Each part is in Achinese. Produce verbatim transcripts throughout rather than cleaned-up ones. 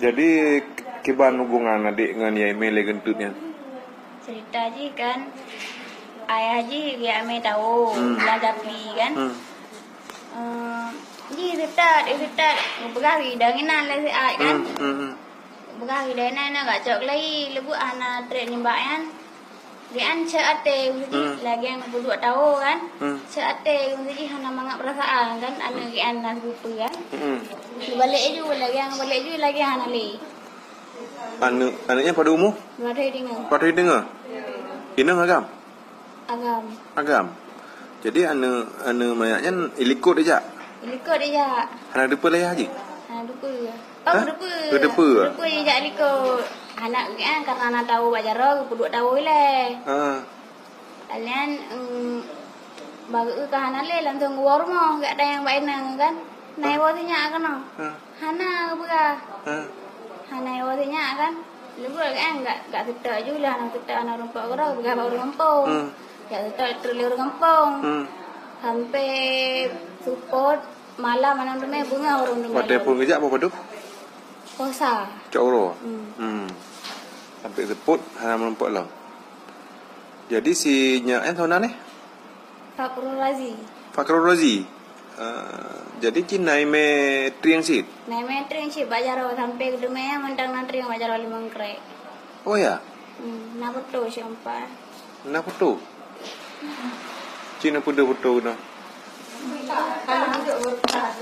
Jadi, kiban hubungan adék ngon Yai Mei lé geunteut nyan? Cerita jih kan, ayah jih geujak mé tao, hmm, bulan Sapli kan. Hmm. Eh, jih seutôt, eh, seutôt, geupeugah idong inan lé siat kan. Hmm, hmm, hmm. Geupeugah idong inan, gak cok lagi, leubeh hana trép nibak nyan. Geuan cek até, meusti, hmm, lagèe nyang peuduek tao kan. Hmm. Cek até, meusti hana mangat peurasaan kan, aneuk geuan na geupeu kan. Hmm. Geubalek ju, lagèe nyang balek ju, lagèe hana lé. Aneuk, aneuk nyan padum umu? Dua tahun teungoh. Dua tahun teungoh? Inong agam? Agam. Agam. Jadi aneuk, aneuk manyak nyan ilikot ijak? Ilikot ijak. Hana deupeu lé ayah jih? Hana deupeu. Oh, hah? Geudeupeue. Geudeupeue. Geudeupeue jak likot. Hana, eh, karena na tao bak jaroe, geupeuduek tao ilèe. Ha. Kalian, em, baru ka hana lé, langsung geuwoe rumoh, gak ada nyang bak inong kan. Na, ha, iwoe sinyak keunoe. Ha. Hana geupeugah. Ha. Hana iwoe sinyak kan. Leubeh kan, gak, gak seutôt ju lah, hana seutôt, hana rumpok keudroe, peugah bak ureueng gampông. Hmm. Gak seutôt trok lé ureueng gampông. Hmm. Sampai seupôt malam, malam teumé beungoh ureueng teumé. Watèe phôn geujak, peue padum? Puasa. Cok uroe? Hmm. Hmm. Sampai seupôt hana meurumpok lom. Jadi si nyak nyan soe nan, eh? Fakhrul Razi. Fakhrul Razi. Ah, jadi ci na imè trieng cit? Na imè trieng cit bak jaroe sampai keudeumé mantong na trieng bak jaroe limong krek. Oh ya? Hmm, na foto siompa. Na foto? Ci na peudeuh foto keunoe.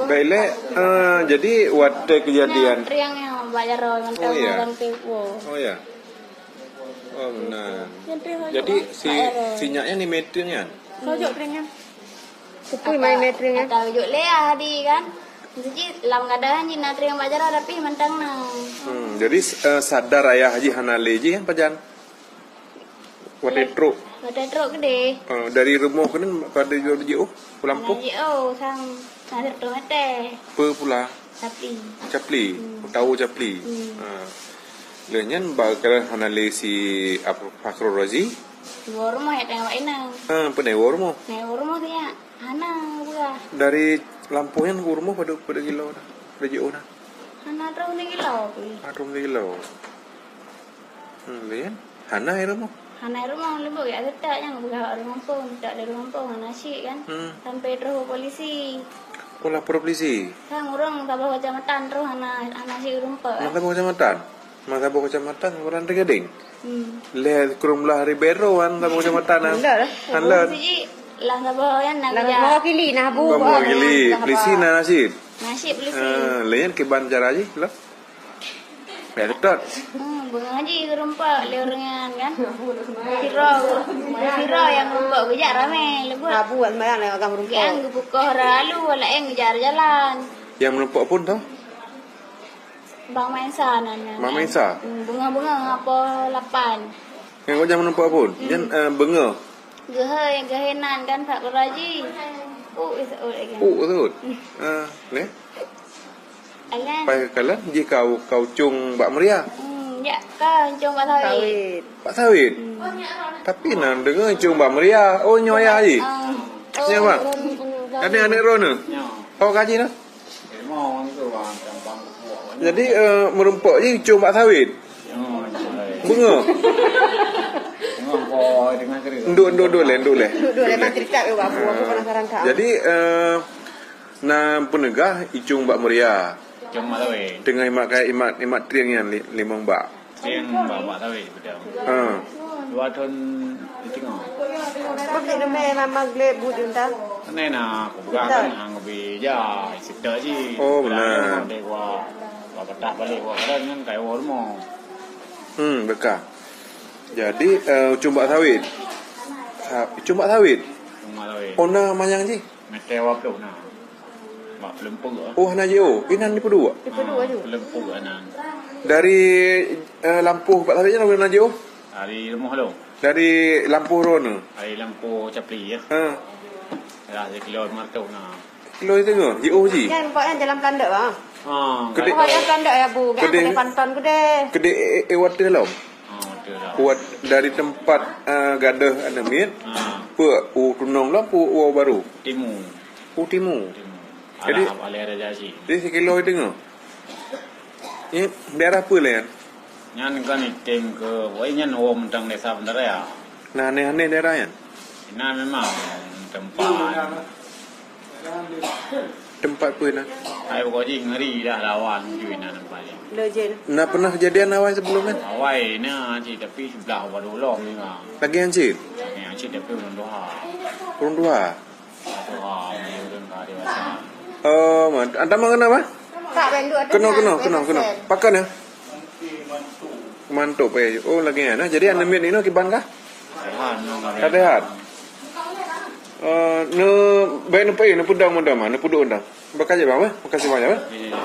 Baik lé, eh, jadi watèe keujadian. Nah, triang nyang bak jaroe mantong. Oh, ya. Mantong tiep woe. Oh, ya. Oh, meunan. Jadi si, si nyak nyan imè trieng nyan? Sojok trieng nyan. Kupui mai imè trieng nyan. Ata ujok lé ah di kan. Jadi lam gadang jih na trieng bak jaroe tapi mantong na. Hmm, jadi, eh, sadar ayah jih hana lé jih kan pajan? Watèe trok. Watèe trok keudéh. Ah, dari rumoh keunan pada jiôh, jiôh u lampôh? Hana jiôh, sang, sang seratus meter. Peue pula? Capli. Capli. Hmm. Tao Capli. Hmm. Ah. Lheueh nyan bak keunan hana lé si Ab-, Fakhrul Razi. Dua rumoh ya tengok inong. Ah, peue na iwoe rumoh? Na iwoe rumoh tu ya. Hana buah. Dari lampôh nyan u rumoh pada, pada kilo dah. Pada jiôh dah. Hana troh kilo pih. Hana troh kilo. Hmm, lé kan? Hana i rumoh. Hana i rumoh, leumbot jak seutôt nyang peugah bak ureueng gampông, seutôt lé ureueng gampông hana cit kan. Hmm. Sampai troh u polisi. Oh, lapor polisi? Kan ureueng saboh kecamatan troh hana, hana cit geureumpok. Masa boh kecamatan? Masa boh kecamatan, ureueng teugadeng? Hmm. Lé krueng blah Ribeiro kan, saboh kecamatan kan. Enggak lah. Enggak. Ureueng siji lah saboh nyan na geujak. Mewakili, nah, bu. Oh, mewakili. Polisi na, na cit? Na cit polisi. Ah, lé nyan kiban cara jih lah. Bèk seutôt. Hmm, beungoh jih geureumpok lé ureueng nyan kan. Sira, sira nyang geureumpok geujak ramé, leumbot. Rabu, sembahyang lé agam geureumpok. Geujak geupukoh lalu, laén geujak jalan. Nyang meureumpok phôn toh? Bang Maensa nan nyan. Bang Maensa? Hmm, beungoh-beungoh, poh lapan. Nyang gobnyan meureumpok phôn? Hmm. Nyan, eh, beungoh? Geuhôi, geuhôi nan kan, Pak Kuraji. Uh, is, uh, again. Uh, is, uh. Hmm. Ah, neh? Alah. Pai kalon jih kau, kau cung bak Meuria. Hmm, ya, kan cung bak sawit. Sawit. Bak sawit? Hmm. Tapi na deungoe cung bak Meuria. Oh, nyoe ayah jih? Ah. Nyoe, Mak? Hmm, hmm, hmm. Ada aneuk droeneuh? Nyoe. Oh, ka jih na? Jadi, eh, meureumpok jih cung bak sawit? Nyoe, nyoe. Beungoh? Beungoh, po, tengah keureun. Nduk, nduk, nduk lé, nduk lé. Nduk, nduk lé, mak cerita ke, Mak. Aku, aku penasaran, Kak. Jadi, eh, Na peuneugah icong bak Meuria. Icong bak Lawé. Teungoh imat kayèe, imat, imat trieng nyan li-, limong bak. Trieng bak, bak Lawé beutôi. Ha. Dua thôn di teungoh. Bak di rumah mama glé buet junta. Keunan na, kupeugah kan hang bi ja, seutôt jih. Oh, beuna. Dek wa, wa patah balek wa kadang kan kai wa rumoh. Hmm, beuka. Jadi, eh, icong bak sawét. Sa-, icong bak sawét. Icong bak sawét. Oh, na manyang jih. Mètè dua ploh na. Bak Peuleumpuk, ah. Oh, hana jiôh. Inan di Peuduk? Di Peuduk aju. Peuleumpuk inan. Dari, eh, lampôh bak sawét nyan hana jiôh? Dari rumoh lôn. Dari lampôh droeneuh? Dari lampôh Capli, ya. Ha. Dah sikilo lima ratus na. Sikilo teungoh, jiôh jih. Nyan, pokoknya jalan Pelandok, bang. Ha. Keudéh. Pokoknya Pelandok ya, Bu. Biar keudéh. Pakai panton keudéh. Keudéh, eh, eh, watèe lom. Oh, betul lah. Wat dari teumpat, eh, gadôh aneuk miet, ha, peue u tunong lom, peue u baru? Timu. U timu. Timu. Jadi, alah, alah raja si. Jadi sikilo teungoh. Nyan daerah peue lé nyan? Nyan kan item keu, wai nyan wong mantong desa Bandaraya. Nah, aneh-aneh daerah nyan? Inan memang tempat. Tempat peue na? Hai, pokok jih ngeri dah lawan ju inan tempat jih. Nah, pernah kejadian awai sebelum kan? Awai na cit, tapi sebelah Wadong Lom ni kan. Lagi nyan cit? Lagi nyan cit, tapi ureueng tuha. Ureueng tuha? Ureueng tuha, ureueng ka dewasa. Oh, ma-, anda mau kenapa? Kak, banduk ada. Kena, kena, kena, kena. Pakan ya? Mantuk, eh. Oh, lagi nyan, nah. Jadi, aneuk miet inoe kiban kah? Sehat, no, ka sehat. Eh, ne, baik ne pai, ne peudong, ne peudong, ne peudong. Makasih, Bang, eh. Makasih banyak, eh. Iya.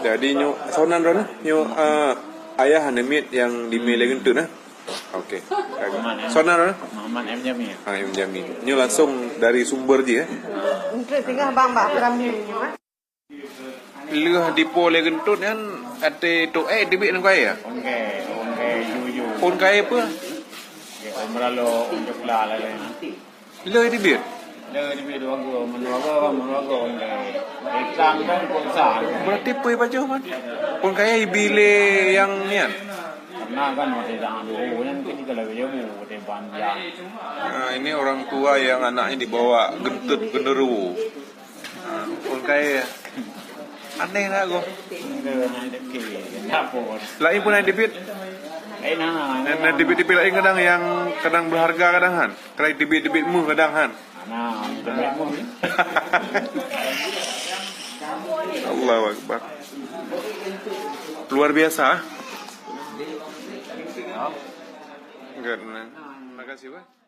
Jadi, nyoe, soe nan droeneuh, nyoe, eh, ayah aneuk miet nyang di Mei lé geunteut, eh. Okey. Muhammad, eh. Soe nan droeneuh? Muhammad M Jamil. Ah, M Jamil. Nyoe langsung dari sumber jih, eh. Untuk singgah Bang, Bang, Pramil nyoe, eh. Lheueh dipo lé geunteut nyan, até tok eh teubiet ngon kayèe? Ôn kayèe, ôn kayèe ju-ju. Ôn kayèe peue? Ya, ôn meuralo, ôn coklat, lain-lain. Lheueh teubiet? Lheueh teubiet dua go, meunua go, meunua go, ôn kayèe. Itam kan pulsa. Berarti peue pajoh, Man? Ôn kayèe ibi lé nyang nyan? Karena kan masih tangan dulu, kan kita lagi jauh, kita panjang. Nah, ini orang tua yang anaknya dibawa geunteut genderuwo. Ôn kayèe. Aneh na goh. Lain pun na teubiet. Lain na, na, na. Na, na teubiet-teubiet lain kadang nyang kadang berharga kadang han. Kadang teubiet-teubiet meuh kadang han. Nah, teubiet meuh. Allahu Akbar. Luar biasa. Enggak, nah. Makasih, Pak.